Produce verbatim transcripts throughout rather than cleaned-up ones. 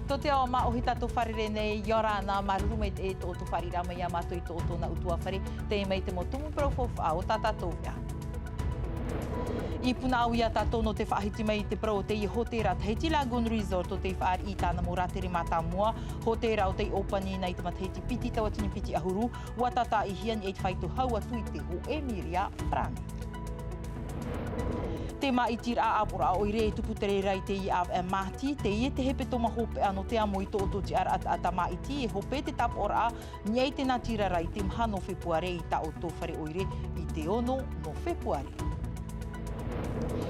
Tō te ao māʻohi tātou fārerei nei, ʻia ora na, māuruuru maitaʻi tō ʻoutou fāriʻiraʻa mai iā mātou i tō ʻoutou nā ʻutuāfare, teie mai te mau tumu parau faufaʻa o tā tātou veʻa. I Punaʻauia tātou nō te faʻahiti mai i te parau o teie hōtēra Tahiti Lagoon Resort ʻo tei fāriʻi i tāna mau rātere mātāmua, hōtēra ʻo tei ʻōpani nei i te matahiti piti tauatini piti ʻahuru, ʻua tātaʻihia i niʻa i te faito hau atu i te hōʻē miria farāne. Te māʻitiraʻa ʻāpoʻoraʻa ʻoire e tupu terā i teie ʻāvaʻe Māti, teie te hepetoma hopeʻa nō te amo i tō ʻoutou tiʻaraʻa taʻata māʻiti, e hope te tāpaʻoraʻa i niʻa i te natirara i te maha nō Fepuare i tā ʻoutou fare ʻoire i te ono nō Fepuare.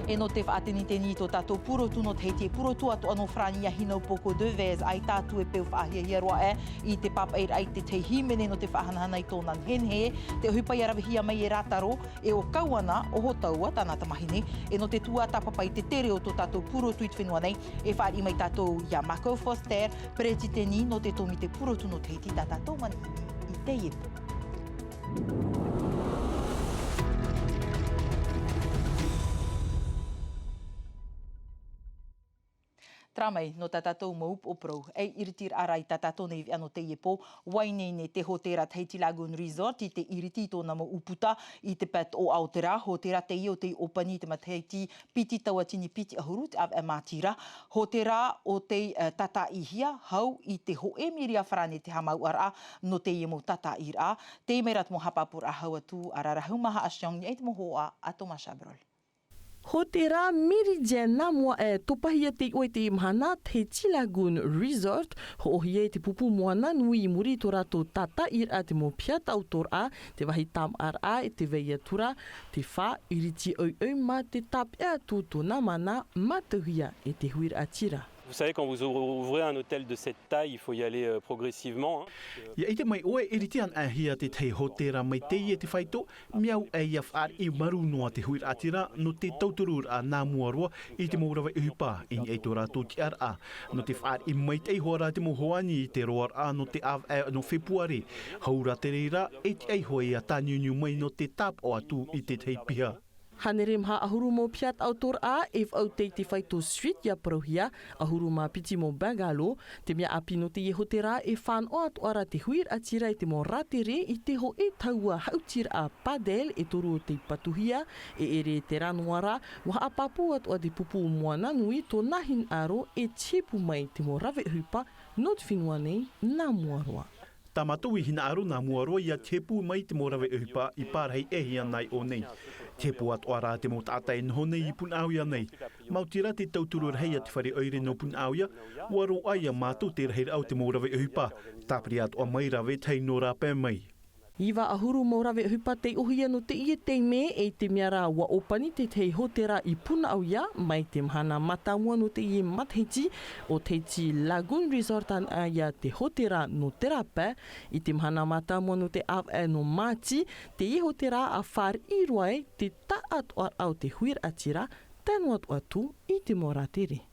E nō te faʻateniteni i tō tātou pūrotu nō Tahiti, e pūrotu atoʻa nō Farāni iā Hinaupoko Devez, ʻaita atu e peu faʻahiahia roa aʻe i te pāpaʻiraʻa i te tahi hīmene nō te faʻahanahana i tōna nehenehe, te ʻohipa ʻia ravehia mai e Rātaro, e ʻo Kauana ʻo Hotaua tāna tamāhine, e nō te tuatāpapa i te tere o tō tātou pūrotu i te fenua nei, e fāriʻi mai tātou iā Marco Foster, peretiteni nō te tōmite pūrotu nō Tahiti, tā tātou manihini i teie pō. Terā mai nō tā tātou mau upoʻo parau, e iriti rā i tā tātou nei veʻa nō teie pō, ʻua ineine te hōtēra Tahiti Lagoon Resort i te iriti i tōna mau ʻūputa i te pae toʻoʻa o terā hōtēra teie ʻo tei ʻōpani i te matahiti piti tauatini piti ʻahuru te ʻāvaʻe Māti ra, hōtēra ʻo tei, eh, tātaʻihia hau i te hōʻē miria farāne te haʻamāuʻaraʻa nō teie mau tātaʻiraʻa, teie mai rā te mau haʻapāpūraʻa hau atu a Rarahu Maha Ashong i niʻa i te mau hōhoʻa a Thomas Chabrol. Hōtēra Meridian nā mua e topahia tei ʻoe i teie mahana Tahiti Lagoon Resort, hoʻohia i te pupu moana nui i muri i tō rātou tātaʻiraʻa te mau piha taʻotoraʻa, te vāhi tāmāʻaraʻa e te vai atu ra, te fā iriti ʻoiʻoi mā te tāpeʻa atu tōna mana mātauhia e te huiraʻatira. Vous savez, quand vous ouvrez un hôtel de cette taille, il faut y aller, euh, progressivement, hein. ʻIa ʻite mai ʻoe, e iriti anaʻe hia te tahi hōtēra mai teie te faito, mea au ʻia fāriʻi marū noa te huiraʻatira nō te tautururaʻa nā mua roa i te mau rave ʻohipa i niʻa i tō rātou tiʻaraʻa, nō te fāriʻi maitaʻi hoʻi rā te mau hoani i te roaraʻa nō te ʻāvaʻe nō Fepuare, hau rā te reira, e tiʻa iho ʻia tāniuniu mai nō te tāpaʻo atu i te tahi piha. Hānere maha ʻahuru mau piha taʻotoraʻa e vaʻu tei te faito suite ʻia parauhia, ʻahuru mā piti mau bungalow, te mea ʻāpī nō teie hōtēra e fānaʻo atoʻa ra te huiraʻatira i te mau rātere i te hōʻē tahua haʻutiraʻa padel e toru ʻo tei patuhia, e ʻere terā noa rā, ʻua haʻapāpū atoʻa te pupu moana nui tōna hinaʻaro e tipu mai te mau rave ʻohipa nō te fenua nei nā mua roa. Tā mātou i hinaʻaro nā mua roa ʻia tipu mai te mau rave ʻohipa i pārahi e hia nā i ʻō nei. Tipu atoʻa rā te mau taʻata e noho nei i Punaʻauia nei. Maoti rā te tauturu rahi a te fare ʻoire nō Punaʻauia, ʻua roaʻa iā mātou te rahiraʻa o te mau rave ʻohipa. Tāpiri atoʻa mai rā vetahi nō rāpae mai. Iva ʻahuru mau rave ʻohipa tei ʻōhia nō teie taime, e i te mea rā ʻua ʻōpani te tahi hōtēra i Punaʻauia, mai te mahana mātāmua nō teie matahiti, ʻo Tahiti Lagoon Resort anaʻe ia te hōtēra nō terā pae, i te mahana mātāmua nō te ʻāvaʻe nō Māti, teie hōtēra ʻa fāriʻi roa ai te taʻatoʻaraʻa o te huiraʻatira, tae noa atu i te mau rātere.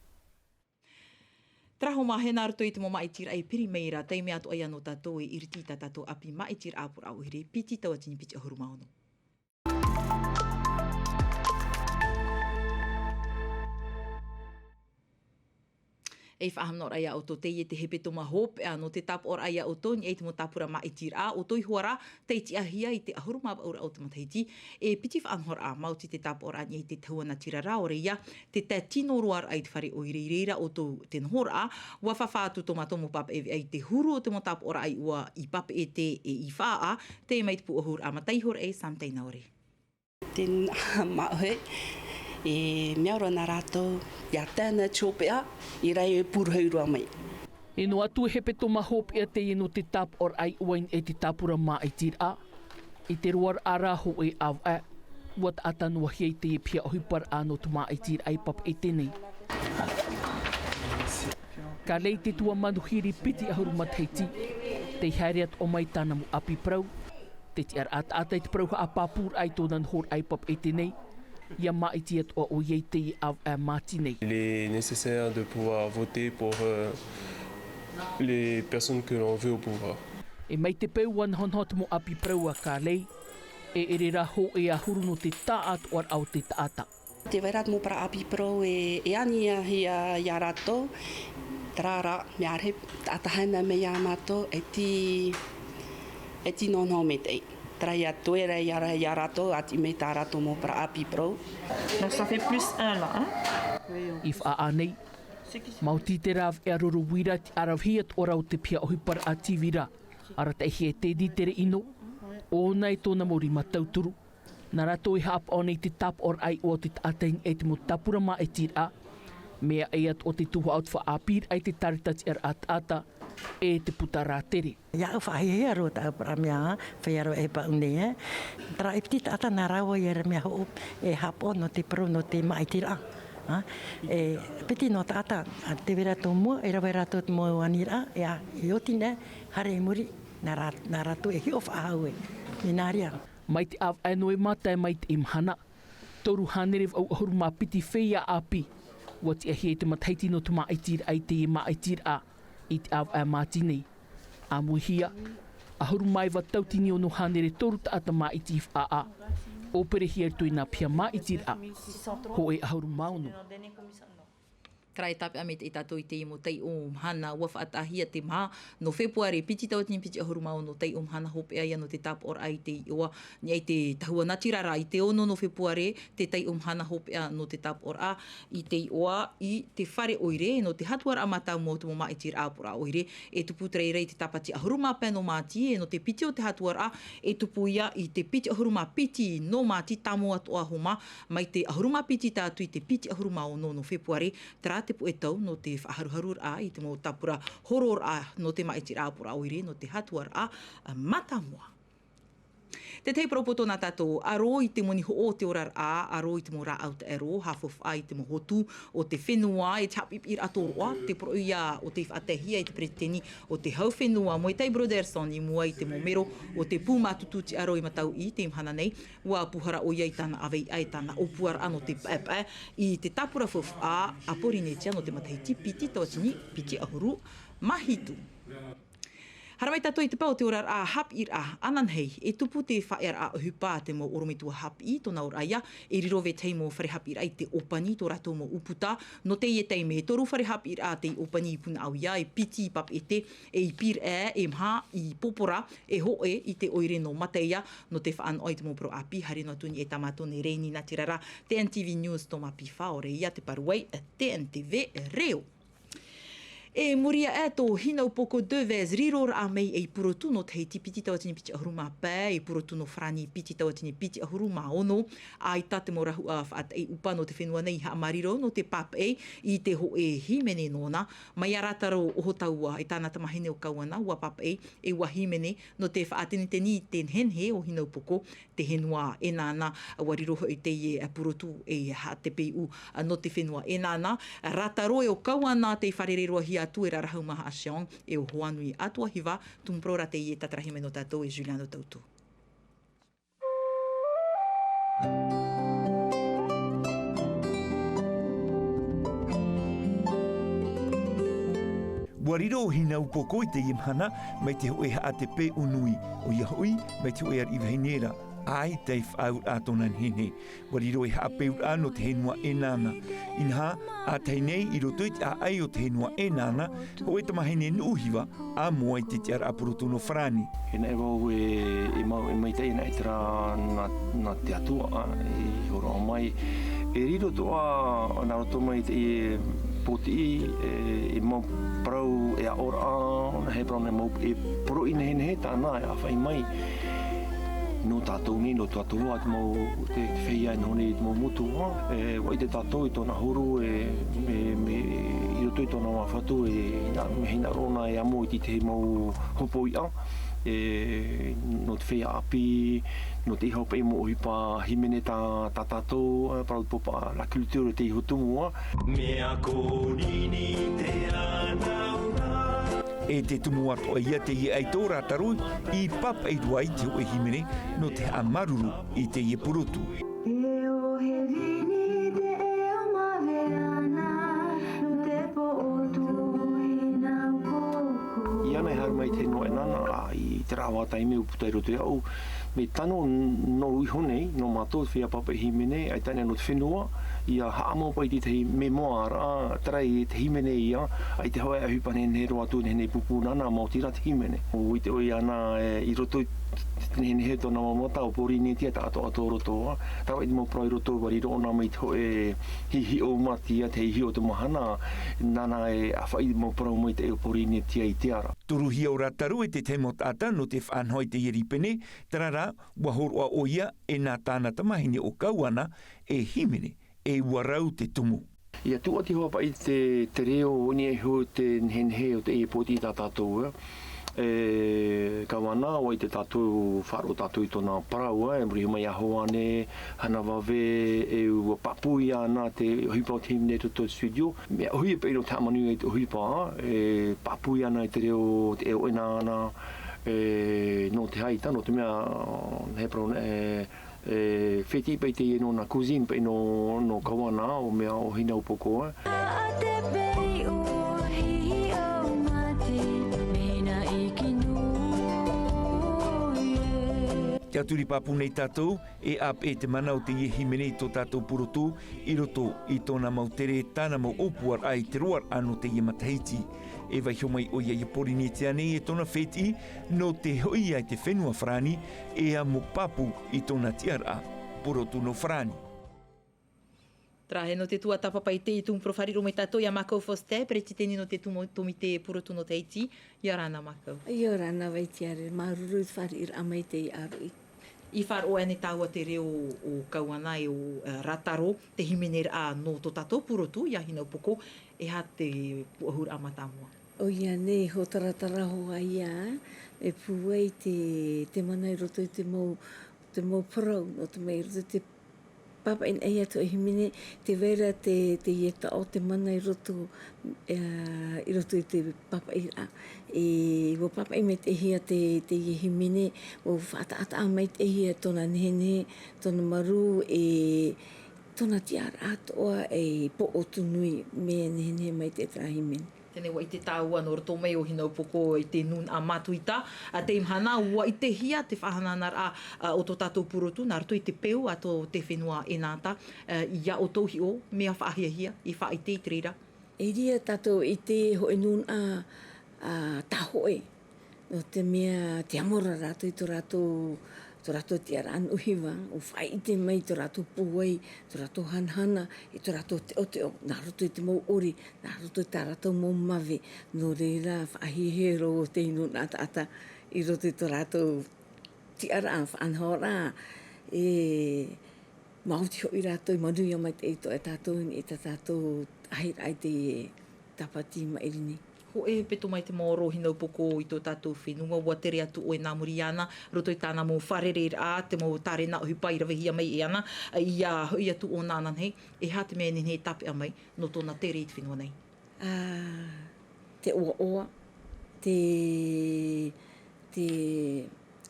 Terā hoʻi, e nā roto i te mau māʻitiraʻa e piri mai ra, taime atoʻa ia nō tātou e iriti i tā tātou ʻāpī māʻitiraʻa ʻāpoʻoraʻa ʻoire, piti tauatini piti ʻahuru mā ono. E faʻahaʻamanaʻo ra ia ʻoutou, teie te hepetoma hopeʻa nō te tāpaʻoraʻa ia ʻoutou i niʻa i te mau tāpura māʻitiraʻa, ʻoutou iho ā rā tei tiʻahia i te ʻahuru mā vaʻu raʻa o te matahiti, e piti faʻanahoraʻa, maoti te tāpaʻoraʻa i niʻa i te tahua natirara, ʻaore ia te tae tino roa raʻa i te fare ʻoire i reira ʻoutou te nohoraʻa. ʻUa fāfā atu tō mātou mau pāpaʻi veʻa i te huru o te mau tāpaʻoraʻa i ʻua, i Papeʻete e i Faʻaʻā, teie mai te pūʻohuraʻa mata iho raʻa e Sam Tainaore. Tēnā māʻohi, e mea ora na rātou, ʻia tae ana te hopeʻa, i reira e pūrahau roa mai. E noa atu e hepetoma hopeʻa teie nō te tāpaʻoraʻa i ʻua i niʻa i te tāpura māʻitiraʻa. I te roaraʻa rā hōʻē ʻāvaʻe, ʻua taʻata noa hia i teie piha ʻohiparaʻa nō te māʻitiraʻa i Papeʻete nei. Ka lei te tuaʻā manuhiri piti ʻahuru matahiti, tei haere atoʻa mai tāna mau ʻāpī parau, te tiʻaraʻa taʻata i te parau haʻapāpūraʻa i tōna nohoraʻa i Papeʻete nei, ʻia māʻiti atoʻa ʻoia i teie ʻāvaʻe Māti nei. Il est nécessaire de pouvoir voter pour, euh, les personnes que l'on veut au pouvoir. E mai te peu ʻua nahonaho te mau ʻāpī parau a Kalei, e ʻere rā hōʻē ʻahuru nō te taʻatoʻaraʻa o te taʻata. Tē vai ra te mau parau ʻāpī parau e, e ani ia, ia, ia rātou, Terā rā, mea rahi, taʻata haere mai iā mātou, e tī, e tī nohonoho maitaʻi. Terā ia toe ra, ia ra, ia rātou, ʻati mai tā rātou mau parau ʻāpī parau. Donc ça fait plus un là, hein ? I Faʻaʻā nei, maoti te rāveʻa roro uira te ʻaravihi atu ʻo rā o te piha ʻohiparaʻa tīvira, arataʻihia e Teddy Tereʻino, ʻōna e tōna mau rima tauturu. Nā rātou e haʻapaʻo nei te tāpaʻoraʻa iʻoa o te taʻata i niʻa i te mau tāpura māʻitiraʻa. Mea ʻē atu ʻo te tuhaʻa o te faʻaʻāpīraʻa i te tāretatiʻaraʻa taʻata, e te puta rātere. Iāʻu faʻahiahia roa tāʻu parau mea, feiā roa e paʻu nei, e. Terā e piti taʻata nā rāua ia ra mea hoʻo, e haʻapaʻo nō te parau, nō te māʻitiraʻa. Ha? E piti noa taʻata, a, tē vai ra tō mua, e rave rātou te mau aniraʻa, e a, e oti nei, haere i muri, nā rā-, nā rātou e hiʻo faʻahou e. Mea nā reira. Mai te ʻāvaʻe Noema tae mai i teie mahana, toru hānere vaʻu ʻahuru mā piti feiā ʻāpī, ʻua tiʻahia i te matahiti nō te māʻitiraʻa i teie māʻitiraʻa, i te ʻāvaʻe Māti nei. ʻAmuihia, ʻahuru mā iva tauatini ono hānere toru taʻata māʻiti i Faʻaʻā, ʻōperehia i roto i nā piha māʻitiraʻa, hōʻē ʻahuru mā ono. Terā e tāpeʻa mai tātou i teie mau taiʻo mahana, ʻua faʻataʻahia te maha nō Fepuare, piti tauatini piti ʻahuru mā ono, taiʻo mahana hopeʻa ïa nō te tāpaʻoraʻa i te iʻoa, i niʻa i te tahua natirara, i te ono nō Fepuare, te taiʻo mahana hopeʻa nō te tāpaʻoraʻa i te iʻoa i te fare ʻoire nō te hatuaraʻa mātāmua o te mau māʻitiraʻa ʻāpoʻoraʻa ʻoire, e tupu te reira i te tāpati ʻahuru mā pae nō Māti, e nō te piti o te hatuaraʻa, e tupu ïa i te piti ʻahuru mā piti nō Māti, tāmau atoʻa homa, mai te ʻahuru mā piti tae atu i te piti ʻahuru mā ono nō Fepuare, terā te puʻe tau nō te faʻaharuharuraʻa i te mau tāpura hororaʻa nō te māʻitiraʻa ʻāpoʻoraʻa ʻoire nō te hatuaraʻa mātāmua. Te tahi parau poto nā tātou, ʻaro i te moni hoʻo o te oraraʻa, ʻaro i te mau rāʻau taʻero, haʻafaufaʻa i te mau hotu o te fenua, e te haʻapiʻipiʻiraʻa tōroʻa, te poroʻi ïa o tei faʻataehia e te peretiteni o te hau fenua, Moetai Brotherson, i mua i te mau mero o te pū mātutu tiʻaro i Matauʻi i teie mahana nei, ʻua pūhara ʻoia i tāna ʻāveiʻa, i tāna ʻōpuaraʻa nō te paʻepaʻe i te tāpura faufaʻa a Pōrīnetia nō te matahiti piti tauatini piti ʻahuru mā hitu. Haere mai tātou i te pae o te oraraʻa haʻapiʻiraʻa, ananahi, e tupu te faʻaearaʻa ʻohipa a te mau ʻorometua haʻapiʻi, tōna ora ïa, e riro vetahi mau fare haʻapiʻiraʻa i te ʻōpani tō rātou mau ʻūputa. Nō teie taime, toru fare haʻapiʻiraʻa tei ʻōpani i Punaʻauia, e piti i Papeʻete, e i Pīraʻe, e maha i Pōpōrā, e hōʻē i te ʻoire nō Mataia, nō te faʻanaho i te mau parau ʻāpī, haere noa atu i niʻa i tā mātou nei rēni natirara, T N T V News, Thomas Pifa, ʻaore ïa te parau ai, T N T V Reo. E muri aʻe tō Hinaupoko Devèze, riroraʻa mai ei purotu nō Tahiti piti tauatini piti ʻahuru mā pae, ei purotu nō Farāni piti tauatini piti ʻahuru mā ono, ʻaita te mau rahuʻa faʻataʻi ʻupa nō te fenua nei i haʻamāuruuru nō te pāpaʻi i te hōʻē hīmene nōna, mai iā Rātaro Ohotaua e tāna tamāhine ʻo Kauana, ʻua pāpaʻi e ua hīmene nō te faʻatenetene i te nehenehe o Hinaupoko, te henua ʻEnana, ʻua riro hoʻi teie purotu e haʻatepe iʻu nō te fenua ʻEnana. Rātaro e ʻo Kauana tei fārerei-roa-hia atu e Rarahu Maha Ashiong, e ʻo Hoanui Atuahiva, tumu parau ra teie e tātaraʻa mai nō tātou e Juliano Tautu. ʻUa riro ʻo Hinaupoko i teie mahana mai te hōʻē haʻatepe ʻunui, ʻoia hoʻi, mai te hōʻē ariʻi vahine ra, ʻaita e faʻaauraʻa tōna nehenehe. ʻUa riro e haʻapeuraʻa nō te henua ʻEnana. Inaha, ʻa tahi nei i roto i te ʻāʻai o te henua ʻEnana, hōʻē tamāhine nuʻu hiva, ʻa mua i te tiʻaraʻa purotu nō Farāni. E nehenehe vau e, e mau, e maitaʻi ana i terā nā, nā te Atua, ā, i hōroʻa mai. E riro atoʻa, nā roto mai i teie pōtiʻi, e, e mau parau e aʻoraʻa, nā he parau nei mau, e poroʻi nehenehe tāna e ʻāfaʻi mai. Nō tātou nei, nō tātou ā te mau, te, te feiā e noho nei i te mau motu, ā. E, ʻua ʻite tātou i tōna huru, e, me, me, i roto i tōna māfatu, e, hina, mea hinaʻaro ʻōna e amo i te tahi mau hopoiʻa, e, nō te feiā ʻāpī, nō te hopeʻa mau ʻohipa hīmene tā, tā tātou, e, parau te pāpaʻi, la culture tei tumu, ā. Mea kōnini te anaura. E te tumu atoʻa ïa teie ʻaita ʻo Rātaro i pāpaʻi roa i te hōʻē hīmene nō te haʻamāuruuru i teie purotu. E ʻo he vini te ʻeo maveana, nō te poʻo tū Hinaupoko. ʻIa nei haere mai te henua ʻEnana, ā, i terā taime ʻua puta i roto iāʻu, Mea tano nō iho nei, nō mātou te feiā pāpaʻi hīmene, ʻaita ʻānei nō te fenua, ʻia haʻamau paʻi i te tahi memoire, terā te hīmene ia, ʻaita hoʻi e ʻohipa nehenehe roa atu, nehenehe pūpū nāna, maoti rā te hīmene. ʻUa ʻite ʻoe iāna, e, i roto i te nehenehe tōna mau mata, ʻo Pōrīnetia tāʻatoʻa tō roto, ā, terā te mau parau i roto, ʻua riro ʻōna mai te hōʻē hiʻohiʻo mātia, te hiʻohiʻo o te mahana, nāna e ʻāfaʻi mau parau maitaʻi o Pōrīnetia i te ara. Turuhia ʻo Rātaro e te tahi mau taʻata nō te faʻanaho i teie rīpene, terā rā, ʻua hōroʻa ʻoia e nā tāna tamahine ʻo Kauana, e hīmene, e ʻua rau te tumu. ʻIa tuʻati hoʻi paʻi te, te reo i niʻa iho i te nehenehe o teie pōtiʻi tā tātou, ā. E, Kauana, ʻua ʻite tātou, faʻaroʻo tātou i tōna parau, ā, e muri iho mai iā Hoane, Hana Vave, e ʻua pāpū iāna te ʻohipa o te hīmene i roto i te studio. Mea ʻōhie paʻi nō te haʻamanuia i te ʻohipa, e pāpū iāna i te reo, te ʻēʻōʻē nāna, e, nō te aha ʻaita, nō te mea, nehenehe parau, e, e, fētiʻi paʻi teie nō nā cuisine paʻi nō, nō Kauana, ʻo mea ʻo Hinaupoko, ā. Te aturi pāpū nei tātou, e ʻāpeʻe te mana o teie hīmene i tō tātou purotu, i roto i tōna mau tere, tāna mau ʻōpuaraʻa i te roaraʻa nō teie matahiti. E vaiiho mai ʻoia i Pōrīnetia nei e tōna fētiʻi, nō te hoʻi ia i te fenua Farāni, e amo pāpū i tōna tiʻaraʻa purotu nō Farāni. Terā e nō te tuatāpapa i teie tumu parau, fāriʻi mai tātou iā Marco Foster, peretiteni nō te tumu, tōmite purotu nō Tahiti, ʻia ora na Marco. ʻIa ora na Vaitiare, māuruuru i te fāriʻiraʻa mai i teie ʻāroʻi. I faʻaroʻo ānei tāua te reo o Kauana e o, e, Rātaro, te hīmeneraʻa nō tō tātou purotu, iā Hinaupoko, e aha te pūʻohuraʻa mātāmua? ʻOia nei, hōtaratara hoʻi ia, e pūai te, te mana i roto i te mau, te mau parau, nō te mea i roto i te pāpaʻi atu e hīmene, tē vai ra te, teie taʻo te mana i roto, ā, i roto i te pāpaʻiraʻa. E, ʻua pāpaʻi maitaʻihia te, teie hīmene, ʻua faʻataʻataʻa maitaʻihia tōna nehenehe, tōna marū, e tōna tiʻaraʻa atoʻa, e pōʻotu nui, mea nehenehe maitaʻi terā hīmene. Teie nei ʻua ʻite tāua nō roto mai o Hinaupoko i te nūnaʻa Matuita, ā, teie mahana ʻua ʻitehia te faʻahanahanaʻa, ā, o tō tātou purotu, nā roto i te peu a tō te fenua ʻEnata, ā, iā ʻoutou hiʻo, mea faʻahiahia, i faʻaʻite i te reira. E ʻere tātou i te hōʻē nūnaʻa, ā, tāhōʻē. Nō te mea, tē amo ra rātou i tō rātou, tō rātou tiʻaraʻa nuʻu hiva, ʻua faʻaʻite mai tō rātou pūai, tō rātou hanahana, i tō rātou teʻoteʻo, nā roto i te mau ʻori, nā roto i tā rātou mau mave, nō reira faʻahiahia roa te nūnaʻa taʻata i roto i tō rātou tiʻaraʻa, faʻanahoraʻa, e, maoti hoʻi rātou i manuia maitaʻi i tō tātou, i tā tātou ʻahiraʻa i te tāpati maʻiri nei. Hōʻē hepetoma i te maoro o Hinaupoko i tō tātou fenua, ʻua tere atu ʻoe nā muri iāna, roto i tāna mau fārereiraʻa, te mau tārena ʻohipa i ravehia mai e ana, ʻia hoʻi atu ʻōna ananahi, e aha te mea e nehenehe e tāpeʻa mai nō tōna tere i te fenua nei? Ā, te ʻoaʻoa, te, te,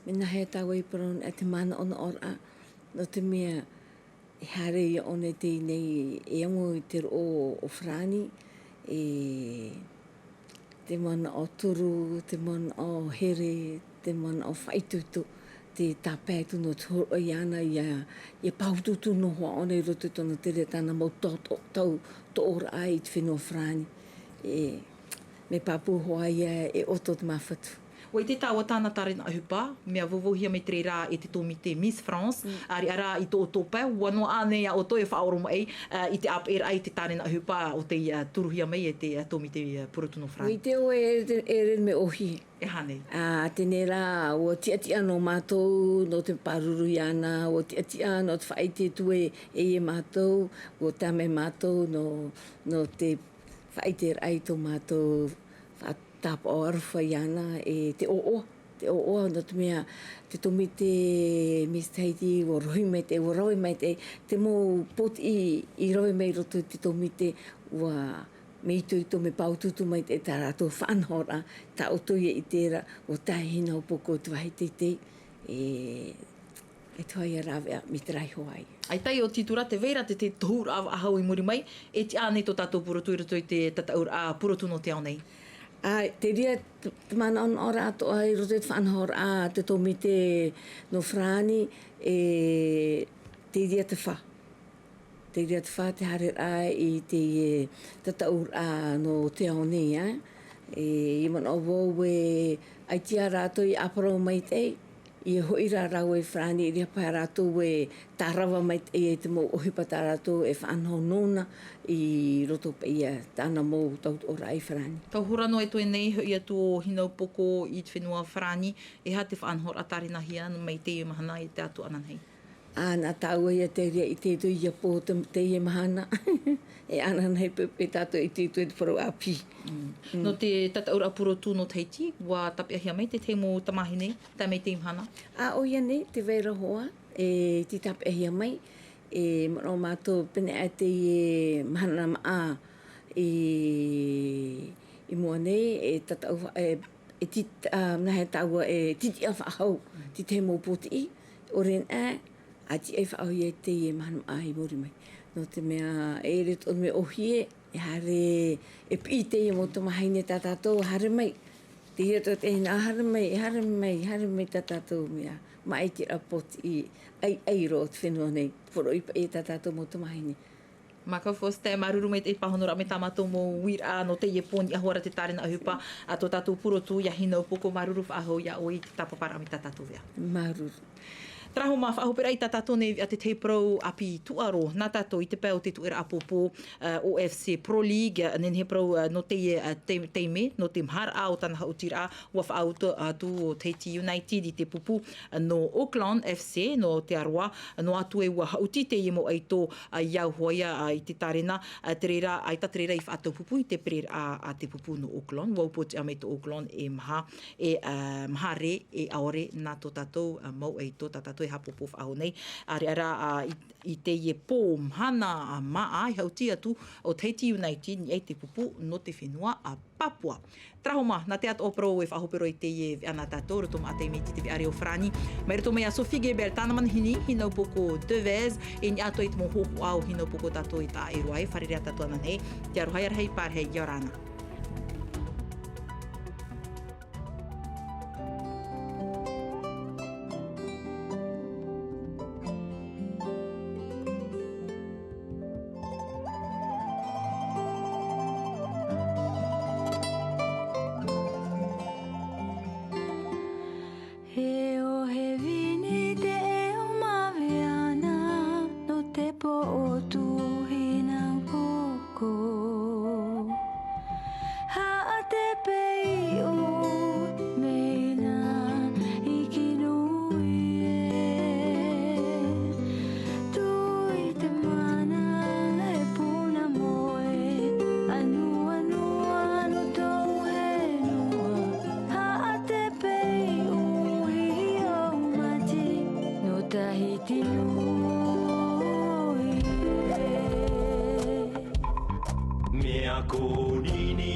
mea nāhea tāua i parau nei, te manaʻonaʻoraʻa, nō te mea, e haere ia ʻōna i teie nei, e amo i te roʻo o Farāni, e te manaʻo turu, te manaʻo here, te manaʻo faʻaitoito, te tāpae atu nō te hōroʻa iāna, ʻia, ʻia pāutuutu noa hoʻi ʻōna i roto i tōna tere, tāna mau tau, tau, tau toʻoraʻa i te fenua Farāni. E, mea pāpū hoʻi ia e ʻoto te māfatu. ʻUa ʻite tāua tāna tārena ʻohipa, mea vauvauhia mai te reira e te tōmite Miss France, Mm. ʻāreʻa rā i tō ʻoutou pae, ʻua noaʻa ānei iā ʻoutou e faʻaoromaʻi, ā, i te ʻāpeʻeraʻa i te tārena ʻohipa o tei, ā, turuhia mai e te, ā, tōmite, ā, purotu nō Farāni? ʻUa ʻite ʻoe, e, e rere mea ʻōhie. E aha nei? Ā, teie rā, ʻua tiʻatiʻa nō mātou, nō te pāruru iāna, ʻua tiʻatiʻa nō te faʻaʻite atu ē, e ia mātou, ʻua tae mai mātou nō, nō te faʻaʻiteraʻa i tō mātou faʻa- tāpaʻo aroha iāna, e te ʻoaʻoa, te ʻoaʻoa, nō te mea, te tōmite Miss Tahiti, ʻua rohi maitaʻi, ʻua rave maitaʻi, te mau pōtiʻi i rave mai roto i te tōmite, ʻua mea itoito, mea pāutuutu maitaʻi tā rātou faʻanahoraʻa, tā ʻoutou ia i terā, ʻua tae Hinaupoko i te vāhi teitei, e, e te hoʻi ia rāveʻa, mai te rahi hoʻi. ʻAita i ʻō atu ra, tē vai ra te, te tohuraʻa faʻahou i muri mai, e tiʻa ānei tō tātou purotu i roto i te tataʻuraʻa purotu nō te ao nei? ʻĀ, te reira te, te manaʻonaʻo rā atoʻa i roto i te faʻanahoraʻa a te tōmite nō Farāni, e, te reira te fā. Te reira te fā te haereraʻa i te, e, tataʻuraʻa nō te ao nei, ā. E, i manaʻo vau e, ʻaita rātou i ʻāparau maitaʻi, ʻia hoʻi rā rāua i Farāni, i reira paha rātou e tārava maitaʻi i te mau ʻohipa tā rātou e faʻanaho nōna i roto paʻi i tāna mau tautooraʻa i Farāni. Tau hora noa atu e nei, hoʻi atu ʻo Hinaupoko i te fenua Farāni, e aha te faʻanahoraʻa tārenahia mai teie mahana i te atu ananahi? Ā, nā tāua ia te reira i te, te ia pō te, teie mahana. E ananahi pē, pē tātou i te, te, te parau ʻāpī. Mm. Mm. Nō te tataʻuraʻa purotu nō Tahiti, ʻua tāpeʻahia mai te tahi mau tamāhine, tae mai teie mahana? Ā, ʻoia nei, tē vai ra hoʻi, e, tei tāpeʻahia mai, e, manaʻo mātou pēneiaʻe teie mahana māʻa i, i mua nei, e tataʻu, e, e tit-, ā, nāhea tāua e titiʻa faʻahou, te tahi mau pōtiʻi, ʻaore nā, ʻa tiʻa faʻahou ia i teie mahana māʻa i muri mai. Nō te mea, e ʻere tō te mea ʻōhie, e haere, e piʻi teie mau tamāhine tā tātou, haere mai. Teie tō te hina, haere mai, haere mai, haere mai tā tātou mea. Maitaʻi te pōtiʻi, ʻai, ʻai roa te fenua nei, poroʻi paʻi tā tātou mau tamāhine. Mākaufos, te māuruuru maitaʻi pāhonoraʻa mai tā mātou mau uiraʻa nō teie pō, niʻa hoʻi ra te tārenahia ʻohipa a tō tātou purotu iā Hinaupoko. Māuruuru faʻahou iā ʻoe i te tāpaparaʻa mai tā tātou veʻa. Māuruuru. Terā hoʻi mā faʻahoperaʻa i tā tātou nei veʻa, te tahi parau ʻāpī tūʻaro nā tātou i te pae o te tuʻeraʻa pōpō, ā, O F C Pro League, nehenehe parau, ā, nō teie, ā, te-, taime, nō te maharaʻa o tāna haʻutiraʻa, ʻua faʻaoti atu ʻo Tahiti United i te pupu, ā, nō Auckland F C, nō Aotearoa, noa atu ē ʻua haʻuti teie mau ʻaito, ā, i au hoʻi, ā, i te tārena, ā, te reira, ʻaita te reira i faʻataupupū i te pereraʻa a te pupu nō Auckland, ʻua upoʻotiʻa mai tō Auckland e maha, e, ā, mahare, e ʻaore nā tō tātou, ā, mau ʻaito tā tātou e haʻapōpō faʻahou nei, ā, reira, ā, i, i teie pō mahana, ā, māʻa, i haʻuti atu ʻo Tahiti United, i niʻa i te pupu nō te fenua, ā, Papua. Terā hoʻi mā, nā te atoʻa parau e faʻahoperaʻa i teie veʻa nā tātou, roto maʻa taime i te veʻa reo Farāni. Mai roto mai iā Sophie Gebel, tāna manihini, Hinaupoko Devez, e niʻa atu i te mau hōhoʻa o Hinaupoko tātou e taʻa ʻē roa ai, fārerei ā tātou ananahi, te aroha ia rahi, pārahi, ʻia ora na. E ʻohi vini te ʻeʻo maveana nō te pō o Hinaupoko. Haʻate peiʻo mea nā i kino ē. Tui te mana e puna moe, anuanua nō tō fenua. Haʻate peiʻo i au mati nō Tahiti nui ē. Mea kōnini